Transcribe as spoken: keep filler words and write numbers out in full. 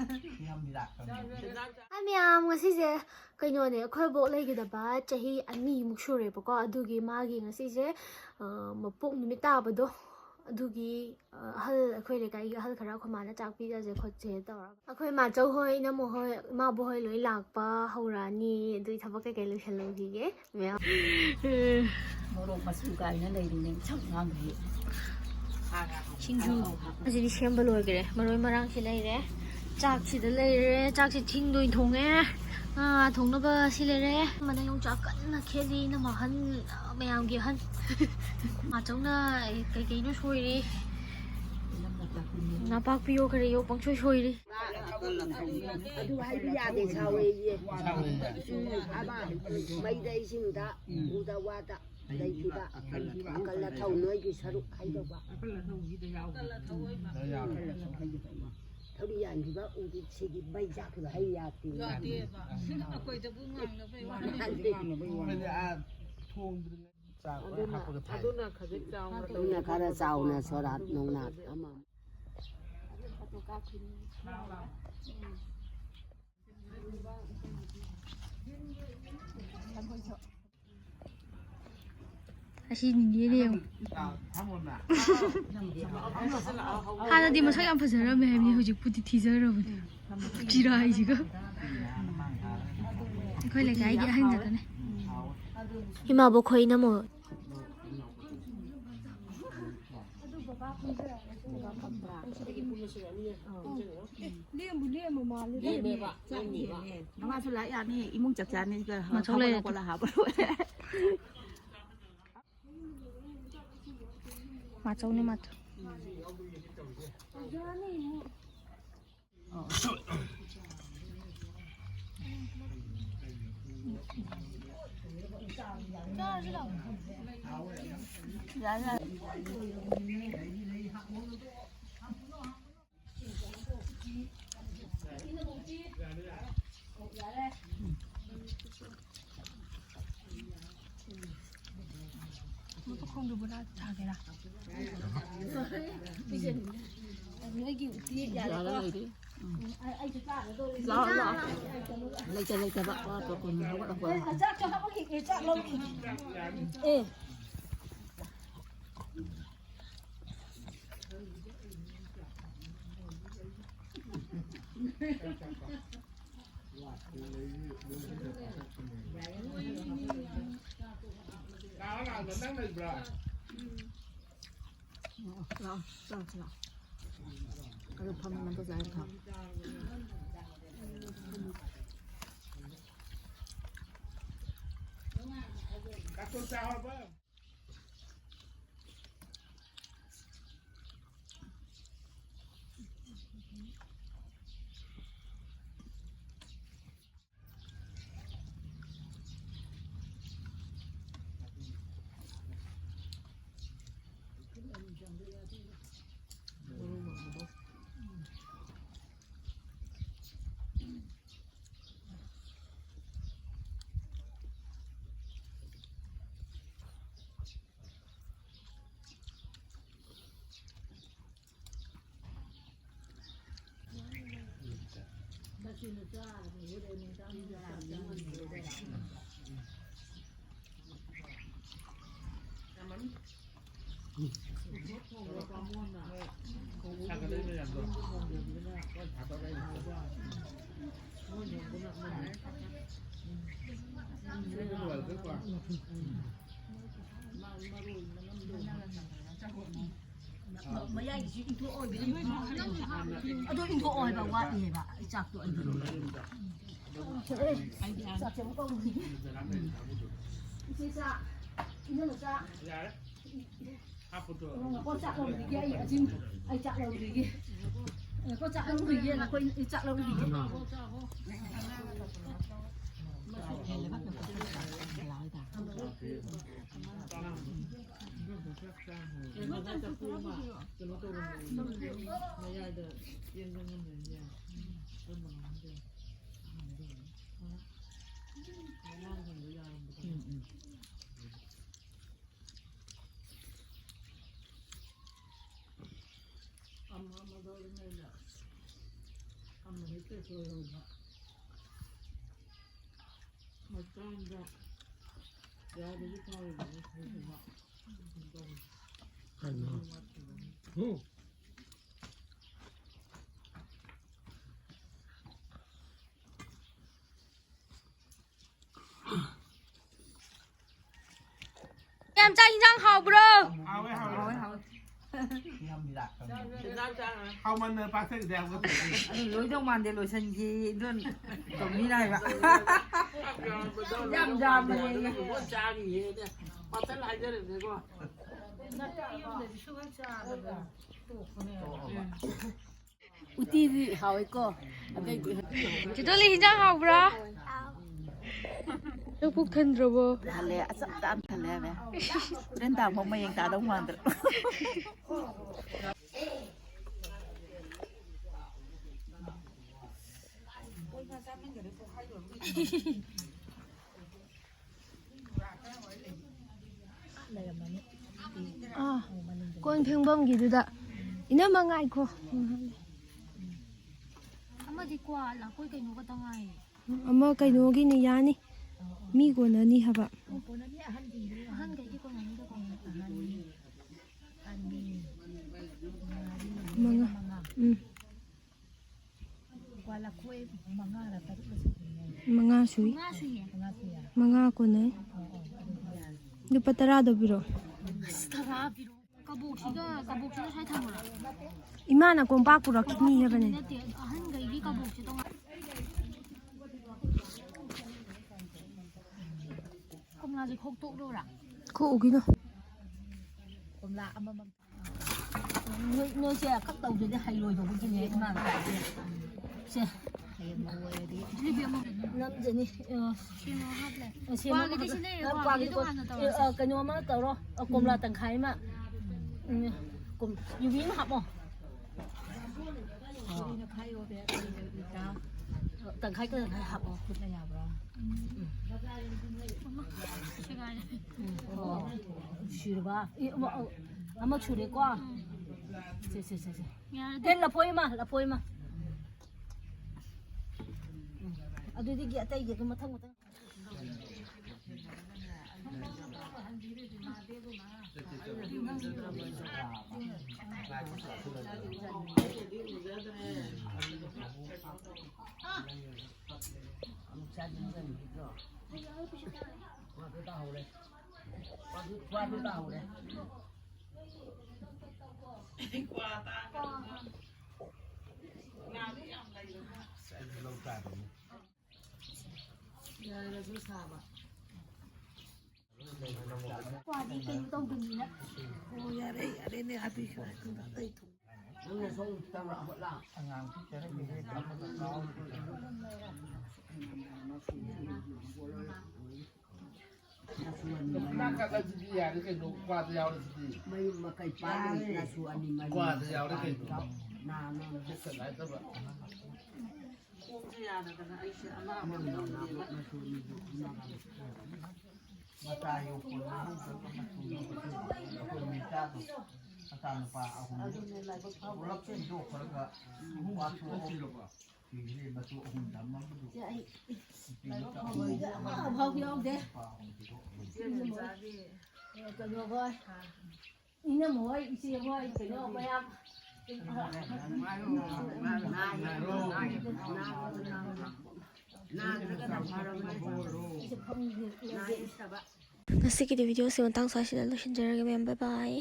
ꯍꯥꯏ ꯃꯌꯥꯝ, ꯉꯁꯤꯁꯦ ꯀꯩꯅꯣꯅꯦ, ꯑꯩꯈꯣꯏ ꯕꯣꯛ ꯂꯩꯈꯤꯗꯕ ꯆꯍꯤ ꯑꯅꯤꯃꯨꯛ ꯁꯨꯔꯦꯕꯀꯣ꯫ ꯑꯗꯨꯒꯤ ꯃꯥꯒꯤ ꯉꯁꯤꯁꯦ, ꯑ, ꯃꯄꯣꯛ ꯅꯨꯃꯤꯠ ꯇꯥꯕꯗꯣ, ꯑꯗꯨꯒꯤ, ꯑ, ꯑꯍꯜ, ꯑꯩꯈꯣꯏ ꯂꯩꯀꯥꯏꯒꯤ ꯑꯍꯜ ꯈꯔ ꯑꯩꯈꯣꯏ ꯃꯥꯅ ꯆꯥꯛ ꯄꯤꯖꯁꯦ ꯈꯣꯠꯁꯦ ꯇꯧꯔꯒ ꯑꯩꯈꯣꯏ ꯃꯥꯆꯧ ꯍꯣꯏ, ꯏꯅꯝꯃ ꯍꯣꯏ, ꯏꯃꯥꯕꯣꯛ ꯍꯣꯏ ꯂꯣꯏ ꯂꯥꯛꯄ ꯍꯧꯔꯛꯑꯅꯤ꯫ ꯑꯗꯨꯏ ꯊꯕꯛ ꯀꯩꯀꯩ ꯂꯣꯏꯁꯜꯂꯨꯈꯤꯒꯦ ꯃꯌꯥꯝ꯫ ꯃꯣꯔꯣꯛ ꯃꯆꯨ ꯀꯥꯏꯅ ꯂꯩꯔꯤꯅꯦ, ꯏꯁꯝ ꯉꯥꯡꯈꯩ꯫ ꯁꯤꯡꯖꯨ ꯑꯁꯤꯗꯤ ꯁꯦꯝꯕ ꯂꯣꯏꯈ꯭ꯔꯦ꯫ ꯃꯔꯣꯏ ꯃꯔꯥꯡꯁꯤ ꯂꯩꯔꯦ, ꯆꯥꯛꯁꯤꯗ ꯂꯩꯔꯦ, ꯆꯥꯛꯁꯤ ꯊꯤꯡꯗꯣꯏ ꯊꯣꯡꯉꯦ꯫ ꯉꯥ ꯊꯣꯡꯅꯕ ꯁꯤ ꯂꯩꯔꯦ꯫ ꯃꯅ ꯌꯣꯡꯆꯥꯛ ꯀꯟꯅ ꯈꯦꯠꯂꯤ꯫ ꯏꯅꯝꯃ ꯑꯍꯟ, ꯃꯌꯥꯝꯒꯤ ꯑꯍꯟ꯫ ꯃꯥꯆꯧꯅ ꯀꯩꯀꯩꯅꯣ ꯁꯣꯏꯔꯤ꯫ ꯅꯄꯥꯛꯄꯤꯌꯣ ꯀꯔꯤꯌꯣ ꯄꯪꯁꯣꯏ ꯁꯣꯏꯔꯤ꯫ ꯑꯗꯨ ꯍꯥꯏꯕ ꯌꯥꯗꯦ, ꯁꯥꯎꯋꯦꯌꯦ꯫ ꯎꯝ, ꯑꯃ ꯃꯩꯗ ꯏꯁꯤꯡꯗ ꯎꯗ ꯋꯥꯗ ꯂꯩꯈꯤꯕ ꯑꯀꯜ ꯑꯊꯧ ꯅꯣꯏꯒꯤ ꯁꯔꯨꯛ ꯍꯥꯏꯗꯧꯕ꯫ ꯊꯧꯔꯤ ꯌꯥꯟꯈꯤꯕ ꯎꯗꯤ ꯁꯤꯒꯤ ꯃꯩ ꯆꯥꯛꯈꯤꯕ ꯍꯩ ꯌꯥꯗꯦ꯫ ꯌꯥꯗꯦꯕ꯫ ꯑꯩꯈꯣꯏꯗꯕꯨ ꯉꯥꯡꯅꯕꯩ ꯋꯥꯅꯤ꯫ ꯉꯥꯡꯅꯕꯩ ꯋꯥꯅꯤ꯫ ꯑꯗꯨꯅ, ꯑꯗꯨꯅ ꯈꯖꯤꯛ ꯆꯥꯎꯅ ꯇꯧ꯫ ꯑꯗꯨꯅ ꯈꯔ ꯆꯥꯎꯅ ꯁꯣꯔꯥꯠ ꯅꯨꯡꯅꯥꯠ ꯑꯃ꯫ ꯑꯁꯤ ꯅꯤꯅꯦꯅꯦ ꯌꯦꯡꯉꯨ꯫ ꯍꯥꯟꯅꯗꯤ ꯃꯁꯛ ꯌꯥꯝ ꯐꯖꯔꯝꯃꯦ ꯍꯥꯏꯕꯅꯤ, ꯍꯧꯖꯤꯛꯄꯨꯗꯤ ꯊꯤꯖꯔꯕꯅꯤ꯫ ꯆꯤꯔꯥꯏꯁꯤꯒ꯫ ꯑꯩꯈꯣꯏ ꯂꯩꯀꯥꯏꯒꯤ ꯑꯍꯟ ꯉꯥꯛꯇꯅꯦ꯫ ꯏꯃꯥꯕꯣꯛ ꯈꯣꯏ ꯏꯅꯝꯃ ꯍꯣꯏ꯫ ꯂꯦꯝꯕꯨ ꯂꯦꯝꯕ ꯃꯥꯜꯂꯦ꯫ ꯂꯦꯝꯃꯦꯕ, ꯂꯦꯝꯃꯦꯕ꯫ ꯃꯃꯥꯁꯨ ꯂꯥꯛ ꯌꯥꯅꯤ, ꯏꯃꯨꯡ ꯆꯞ ꯆꯥꯅꯤ꯫ ꯃꯊꯧ ꯂꯩꯔꯗꯤ꯫ ꯍꯥꯞꯄ ꯂꯣꯏꯔꯦ꯫ ꯃꯥꯆꯧꯅꯦ, ꯃꯥꯆꯧ꯫ ꯃꯈꯣꯡꯗꯨ ꯕꯣꯔꯥ ꯆꯥꯒꯦꯔꯥ? ꯅꯣꯏꯒꯤ ꯎꯇꯤ ꯌꯥꯔꯦꯀꯣ? ꯎꯝ꯫ ꯑꯩ-, ꯑꯩꯁꯨ ꯆꯥꯒꯗꯧꯔꯤꯅꯦ꯫ ꯂꯥꯛꯑꯣ, ꯂꯥꯛꯑꯣ꯫ ꯂꯩꯇ ꯂꯩꯇꯕ ꯋꯥꯠꯄ ꯀꯣꯟꯅ ꯍꯧꯒꯠꯂꯛꯄ ꯑꯣꯏꯔꯝꯒꯅꯤ꯫ ꯆꯥꯛꯁꯨ ꯍꯥꯞꯄ ꯍꯦꯛ-, ꯍꯦꯛ ꯆꯥꯛ ꯂꯧꯈꯤꯒꯦ꯫ ꯑꯦ꯫ ꯂꯥꯛꯑꯣ, ꯂꯥꯛꯑꯣ, ꯅꯪ ꯂꯩꯕ꯭ꯔꯥ? ꯂꯥꯛꯑꯣ, ꯆꯥꯔꯁꯤ ꯂꯥꯛꯑꯣ꯫ ꯑꯗꯨ ꯐꯝꯃ ꯅꯪ ꯆꯥꯔ ꯊꯝ꯫ ꯀꯥꯡꯁꯣꯏ ꯆꯥꯍꯧꯔꯕ? ꯃꯌꯥꯏꯒꯤꯁꯨ ꯏꯟꯊꯣꯛꯑꯣ ꯏꯕꯦꯝꯃ꯫ ꯑꯗꯣ ꯏꯟꯊꯣꯛꯑꯣ ꯍꯥꯏꯕ, ꯋꯥꯠꯂꯤ ꯍꯥꯏꯕ꯫ ꯑꯩ ꯆꯥꯛꯇꯣ ꯑꯩꯗꯤ꯫ ꯆꯥꯛꯁꯦ ꯑꯃꯨꯛ ꯀꯧꯔꯨꯈꯤꯒꯦ꯫ ꯏꯆꯦ ꯆꯥꯛ, ꯏꯅꯝꯃ ꯆꯥꯛ꯫ ꯌꯥꯔꯦ꯫ ꯍꯥꯞꯄꯗꯣ꯫ ꯉꯥꯏꯈꯣ, ꯆꯥꯛ ꯂꯧꯔꯨꯈꯤꯒꯦ ꯑꯩ, ꯑꯖꯤꯝ꯫ ꯑꯩ ꯆꯥꯛ ꯂꯧꯔꯨꯈꯤꯒꯦ꯫ ꯉꯥꯏꯈꯣ, ꯆꯥꯛ ꯂꯧꯔꯨꯈꯤꯒꯦ꯫ ꯉꯥꯏꯈꯣ, ꯑꯩ ꯆꯥꯛ ꯂꯧꯔꯨꯈꯤꯒꯦ꯫ ꯀꯩꯅꯣ ꯇꯧꯔꯝꯃꯦ, ꯃꯌꯥꯏꯗ ꯆꯦꯟꯕ ꯉꯝꯃꯦ꯫ ꯎꯝ, ꯎꯝ꯫ ꯑꯃ ꯑꯃ ꯂꯣꯏꯅ ꯌꯥꯝ ꯆꯥꯛ ꯏꯟꯖꯥꯡ ꯍꯥꯎꯕ꯭ꯔꯣ? ꯍꯥꯎꯋꯦ ꯍꯥꯎꯋꯦ꯫ ꯍꯥꯎꯃꯟꯗꯅ ꯄꯥꯛꯊꯛꯏꯗ ꯌꯥꯝ꯫ ꯑꯗꯨ ꯂꯣꯏꯗꯧ ꯃꯥꯟꯗꯦ ꯂꯣꯏꯁꯟꯒꯦ ꯏꯗꯣꯟ ꯇꯧꯅꯤꯅ ꯍꯥꯏꯕ꯫ ꯌꯥꯝ ꯌꯥꯝꯕꯅꯦ꯫ ꯆꯥꯔꯤꯌꯦ꯫ ꯄꯥꯛꯊꯛ ꯍꯥꯏꯖꯔꯦꯀꯣ꯫ ꯎꯇꯤꯗꯤ ꯍꯥꯎꯋꯦꯀꯣ꯫ ꯑꯗꯩꯗꯤ ꯆꯦꯇꯣꯂꯤ ꯍꯤꯟꯖꯥꯡ ꯍꯥꯎꯕ꯭ꯔꯥ? ꯅꯪ ꯄꯨꯛ ꯊꯟꯗ꯭ꯔꯕꯣ? ꯊꯜꯂꯦ, ꯑꯆꯞ ꯆꯥꯅ ꯊꯜꯂꯦ ꯍꯥꯏꯕ꯫ ꯍꯣꯔꯦꯟ ꯇꯥꯡꯕ ꯃꯌꯦꯡ ꯇꯥꯗꯧ ꯃꯥꯟꯗ꯭ꯔꯣ? ꯑꯥ, ꯀꯣꯟ ꯐꯦꯡꯐꯝꯒꯤꯗꯨꯗ꯫ ꯏꯅꯝꯃ ꯉꯥꯏꯈꯣ꯫ ꯑꯃꯗꯤ ꯀ꯭ꯋꯥ ꯂꯥꯛꯄꯣꯏ ꯀꯩꯅꯣ ꯈꯛꯇ ꯉꯥꯏꯔꯦ꯫ ꯑꯃ ꯀꯩꯅꯣꯒꯤꯅꯤ ꯌꯥꯅꯤ꯫ ꯃꯤ ꯀꯣꯟꯅꯅꯤ ꯍꯥꯏꯕ꯫ ꯑꯍꯟꯈꯩꯗꯤ ꯀꯣꯟꯅꯅꯤꯗ ꯀꯣꯟꯅꯅꯤ꯫ ꯃꯉꯥ꯫ ꯎꯝ꯫ ꯀ꯭ꯋꯥ ꯂꯥꯛꯈꯣꯏ ꯃꯉꯥꯔ ꯇꯔꯨꯛꯂ ꯁꯨꯕꯅꯦ꯫ ꯃꯉꯥ ꯁꯨꯏ꯫ ꯃꯉꯥ ꯁꯨꯏꯌꯦ꯫ ꯃꯉꯥ ꯀꯣꯟꯅꯩ꯫ ꯂꯨꯄꯥ ꯇꯔꯥꯗꯣ ꯄꯤꯔꯛꯑꯣ꯫ ꯑꯁ ꯇꯔꯥ ꯄꯤꯔꯛꯑꯣ꯫ ꯀꯕꯣꯛꯁꯤꯒ ꯀꯕꯣꯛꯁꯤꯒ ꯁ꯭ꯋꯥꯏ ꯊꯝꯃꯨꯔꯣ? ꯏꯃꯥꯅ ꯀꯣꯝꯄꯥꯛ ꯄꯨꯔꯛꯈꯤꯅꯤ ꯍꯥꯏꯕꯅꯦ꯫ ꯅꯠꯇꯦ ꯑꯍꯟꯈꯩꯒꯤ ꯀꯕꯣꯛꯁꯦ ꯇꯣꯉꯥꯟ꯫ ꯀꯣꯝꯂꯥꯁꯦ ꯈꯣꯛꯇꯣꯛꯂꯨꯔꯥ? ꯈꯣꯛꯎꯒꯤꯅꯣ꯫ ꯀꯣꯝꯂꯥ ꯑꯃꯃꯝ꯫ ꯅꯣꯏ ꯅꯣꯏꯁꯦ ꯈꯛ ꯇꯧꯗ꯭ꯔꯗꯤ ꯍꯩꯔꯣꯏꯗꯧꯕꯒꯤꯅꯦ ꯏꯃꯥꯅ ꯇꯥꯛꯏꯁꯦ꯫ ꯁꯦ꯫ ꯅꯝꯖꯅꯤ꯫ ꯑ, ꯀꯩꯅꯣ ꯍꯥꯞꯂꯦ꯫ ꯑ, ꯁꯦꯝꯃꯒ ꯀ꯭ꯋꯥꯒꯤꯗꯤ ꯍꯥꯞꯂꯦ꯫ ꯁꯤꯅꯦ, ꯑ, ꯀ꯭ꯋꯥꯒꯤꯗꯤ ꯀ꯭ꯋꯥꯒꯤꯗꯤ ꯇꯣꯉꯥꯟꯅ ꯀꯣ-, ꯇꯧꯔꯁꯦ꯫ ꯑ, ꯀꯩꯅꯣ ꯑꯃ ꯇꯧꯔꯣ꯫ ꯑ, ꯀꯣꯝꯂꯥ ꯇꯪꯈꯥꯏ ꯑꯃ꯫ ꯎꯝ, ꯀꯣꯝ-, ꯌꯨꯕꯤ ꯑꯃ ꯍꯥꯞꯄꯣ꯫ ꯑ, ꯇꯪꯈꯥꯏ ꯇꯪꯈꯥꯏ ꯍꯥꯞꯄꯣ꯫ ꯈꯨꯠꯅ ꯌꯥꯕ꯭ꯔꯣ? ꯁꯦꯒꯥꯏꯔꯦ꯫ ꯎꯝ, ꯑꯣ, ꯁꯤꯔꯕ? ꯑꯦ, ꯑꯃ, ꯑ, ꯑꯃ ꯁꯨꯔꯦꯀꯣ? ꯁꯦ, ꯁꯦ, ꯁꯦ, ꯁꯦ꯫ ꯌꯥꯔꯦ꯫ ꯑꯦ, ꯂꯐꯣꯏ ꯑꯃ, ꯂꯐꯣꯏ ꯑꯃ꯫ ꯑꯗꯨꯗꯒꯤ ꯑꯇꯩꯒꯤ ꯑꯗꯨꯝ ꯃꯊꯪ ꯃꯊꯪ꯫ ꯌꯥꯔꯁꯨ ꯁꯥꯕ꯫ ꯀ꯭ꯋꯥꯗꯤ ꯀꯩꯅꯣ ꯇꯧꯗꯕꯅꯤꯅ꯫ ꯑꯣ, ꯌꯥꯔꯦ, ꯌꯥꯔꯦꯅꯦ, ꯑꯗꯨꯏꯁꯨ ꯑꯇꯩ ꯊꯨꯝ꯫ ꯅꯪꯅ ꯁꯣꯝ ꯇꯧꯔꯛꯑꯕ ꯂꯥ? ꯑꯉꯥꯡ ꯄꯤꯛꯆꯔ ꯄꯤꯛꯆꯔ ꯀꯥꯞꯄꯒ ꯀꯥꯎꯔꯦ꯫ ꯅꯥꯀꯟꯗꯗꯤ ꯌꯥꯔꯦ ꯀꯩꯅꯣ, ꯀ꯭ꯋꯥꯗ ꯌꯥꯎꯔꯤꯁꯤꯗꯤ꯫ ꯃꯌꯨꯝ ꯃꯀꯩ ꯄꯥꯜꯂꯤ, ꯃꯆꯨ ꯑꯅꯤ ꯃꯔꯤ꯫ ꯀ꯭ꯋꯥꯗ ꯌꯥꯎꯔꯦ ꯀꯩꯅꯣ꯫ ꯅꯥ, ꯅꯥ, ꯅꯥ꯫ ꯀꯩꯁꯨ ꯂꯥꯏꯗꯕ꯫ ꯈꯣꯡꯁꯦ ꯌꯥꯗꯗꯅ ꯑꯩꯁꯦ ꯑꯃ ꯑꯃ ꯅꯥꯕ ꯌꯥꯎꯔꯦꯕ꯫ ꯃꯆꯨ ꯑꯅꯤꯗꯨ ꯎꯅꯕ꯫ ꯃꯆꯥ ꯌꯣꯛꯄ ꯅꯥꯍꯧꯗ꯭ꯔꯒ ꯃꯆꯨ ꯌꯣꯛꯄꯁꯨ ꯑꯩꯈꯣꯏ ꯃꯆꯥꯗꯣ ꯃꯆꯥꯅꯨꯄꯥ ꯑꯍꯨꯝ ꯑꯗꯨꯅꯦ ꯂꯥꯏꯕꯛ ꯐꯕ꯫ ꯄꯨꯂꯞ ꯁꯦꯝꯗꯣꯛꯈ꯭ꯔꯒ ꯋꯥꯊꯣꯛ ꯁꯤꯈ꯭ꯔꯦ ꯃꯆꯨ ꯑꯍꯨꯝ ꯊꯝꯃꯝꯕꯗꯨ꯫ ꯏꯆꯦ ꯑꯩ ꯅꯨꯄꯤ ꯃꯆꯥ ꯑꯍꯨꯝ ꯑꯐꯥꯎ ꯌꯥꯎꯗꯦ꯫ ꯅꯨꯄꯥ ꯑꯍꯨꯝꯁꯤꯗꯣ ꯏꯆꯦ ꯃꯆꯥꯒꯤ ꯀꯩꯅꯣ ꯍꯣꯏ꯫ ꯏꯅꯝ ꯍꯣꯏ, ꯏꯆꯦ ꯍꯣꯏ, ꯀꯩꯅꯣ ꯃꯌꯥꯝ꯫ ꯉꯁꯤꯒꯤꯗꯤ ꯚꯤꯗꯤꯑꯣꯁꯦ ꯃꯇꯥꯡ ꯁ꯭ꯋꯥꯏꯁꯤꯗ ꯂꯣꯏꯁꯤꯟꯖꯔꯒꯦ ꯃꯌꯥꯝ꯫ ꯕꯥꯏ ꯕꯥꯏ꯫